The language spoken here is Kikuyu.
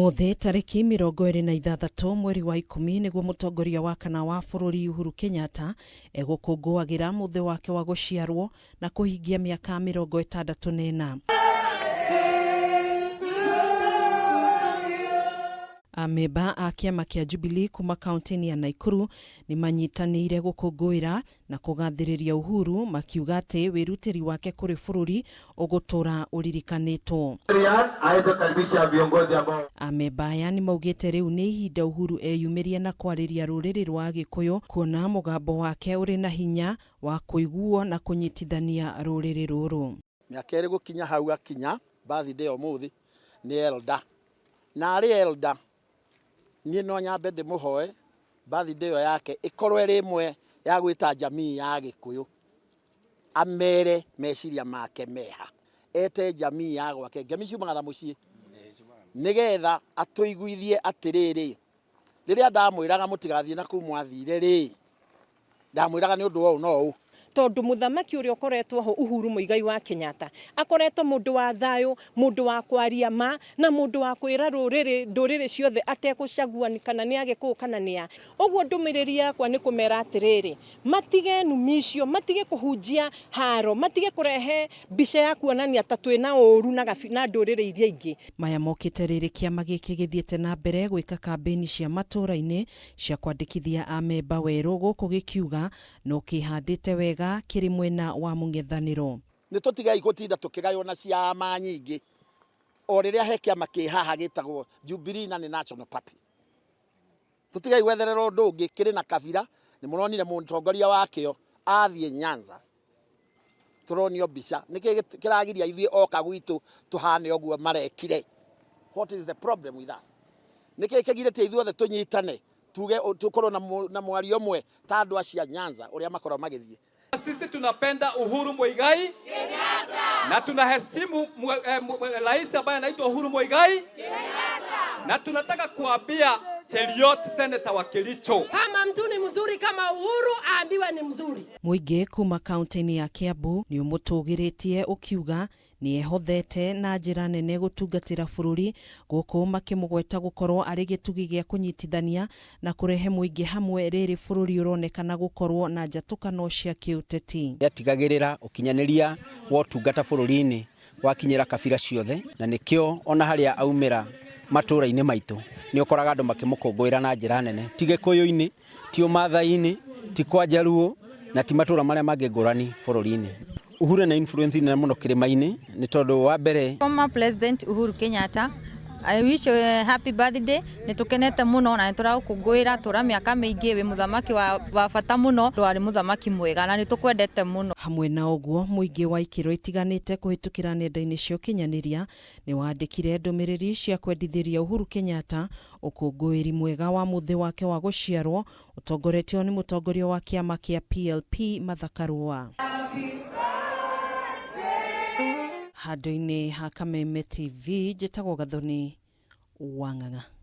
Ũmũthĩ tarĩki 26 mweri wa ikũmi nĩguo mũtongoria wa kana wa bũrũri Uhuru Kenyatta egũkũngũagĩra mũthĩ wake wa gũciarwo na kũhingia mĩaka 64. Amemba a kĩama kĩa Jubilee kuma kaunti-inĩ ya Naikuru nĩ manyitanĩire gũkũngũĩra na kũgathĩrĩria Uhuru makiuga atĩ wĩrutĩri wake kũrĩ bũrũri ũgũtũra ũririkanĩtwo. Aweze kukaribisha viongozi ambao Amemba aya nĩmaugĩte rĩu nĩ ihinda Uhuru eyumĩrie na kwarĩria rũrĩrĩ rwa Agĩkũyũ kuona mũgambo wake ũrĩ na hinya wa kũiguo na kũnyitithania rũrĩrĩ rũrũ. Mĩaka ĩrĩ gũkinya hau akinya birthday ũmũthĩ nĩ elder na arĩ elder Niĩ no nyambe ndĩmũhoe birthday ĩyo yake ĩkorwo ĩrĩ ĩmwe ya gwĩta jamii ya Gĩkũyũ, amere meciria make meha, ete jamii ya gwake, ngemi ciumaga na mũciĩ, nĩgetha atũiguithie atĩrĩrĩ, rĩrĩa ndamwĩraga mũtigathiĩ na kũu mwathire rĩ, Ndamwĩraga nĩ ũndũ wa ũũ na ũũ. Tondũ mũthamaki ũrĩa ũkoretwo ho Uhuru Muigai wa Kenyatta akoretwo mũndũ wa thayũ, mũndũ wa kwaria ma, na mũndũ wa kwĩra rũrĩrĩ, ndũrĩrĩ ciothe atekũcagua kana nĩ Agĩkũyũ kana nĩ a. Ũguo ndũmĩrĩri yakwa nĩ kũmera atĩrĩrĩ, matige numi icio, matige kũhunjia haro, matige kũrehe mbica ya kuonania ta twĩna ũru na ndũrĩrĩ iria ingĩ. Maya mokĩte rĩrĩ kĩama gĩkĩ gĩthiĩte na mbere gwĩka kambĩini cia matũũra-inĩ cia kwandĩkithia amemba werũ gũkũ gĩkiuga no kĩhandĩte wega kĩrĩ mwena wa mũng'ethanĩro. Nĩ tũtigei gũtinda tũkĩgaywo na ciama nyingĩ o rĩrĩa he kĩama kĩ haha gĩtagwo Jubilee na nĩ National Party. Tũtigei gwetherera ũndũ ũngĩ kĩrĩ na kabira, nĩ mũronire mũtongoria wakĩo athiĩ Nyanza tũronio mbica nĩkĩ kĩragiria ithuĩ oka gwitũ tũhane ũguo marekire what is the problem with us nĩkĩ kĩgirĩtie ithuothe tũnyitane tuge tũkorwo na, na mwario ũmwe ta andũ acio a Nyanza ũrĩa makorwo magĩthiĩ Sisi tunapenda Uhuru Muigai Kenyatta, na tunaheshimu rais ambaye anaitwa Uhuru Muigai Kenyatta, na tunataka kuambia Cheriot seneta wa Kericho, kama mtu ni mzuri kama Uhuru aambiwe ni mzuri. Mũingĩ kuma kaunti-inĩ ya Kiambu nĩ ũmũtũgĩrĩtie ũkiuga nĩ ehothete na njĩra nene gũtungatĩra bũrũri gũkũ makĩmũgweta gũkorwo arĩ gĩtugĩ gĩa kũnyitithania na kũrehe mũingĩ hamwe rĩrĩ bũrũri ũronekana gũkorwo na njatũkano cia kĩũteti. Nĩatigagĩrĩra ũkinyanĩria wa ũtungata bũrũri-inĩ wakinyĩra kabira ciothe na nĩkĩo ona harĩa aumĩra matũra-inĩ maitũ nĩ ũkoraga andũ makĩmũkũngũĩra na njĩra nene, ti Gĩkũyũ-inĩ, ti Ũmathai-inĩ, ti kwa Njaruo na ti matũra marĩa mangĩ ngũrani bũrũri-inĩ. Uhuru ena influence nene mũno kĩrĩma-inĩ nĩ tondũ wa mbere Former President Uhuru Kenyatta I wish you a happy birthday nĩ tũkenete mũno na nĩ tũragũkũngũĩra tũra mĩaka mĩingĩ wĩ mũthamaki wa, wa bata mũno ndwarĩ mũthamaki mwega na nĩ tũkwendete mũno. Hamwe na ũguo, mũingĩ wa ikĩro itiganĩte kũhĩtũkĩra nenda-inĩ cia ũkinyanĩria nĩ wandĩkire ndũmĩrĩri cia kwendithĩria Uhuru Kenyatta ũkũngũĩri mwega wa mũthĩ wake wa gũciarwo ũtongoretio nĩ mũtongoria wa kĩama kĩa PLP Martha Karua. Handũ-inĩ ha Kameme TV, njĩtagwo Gathoni Wang'ang'a.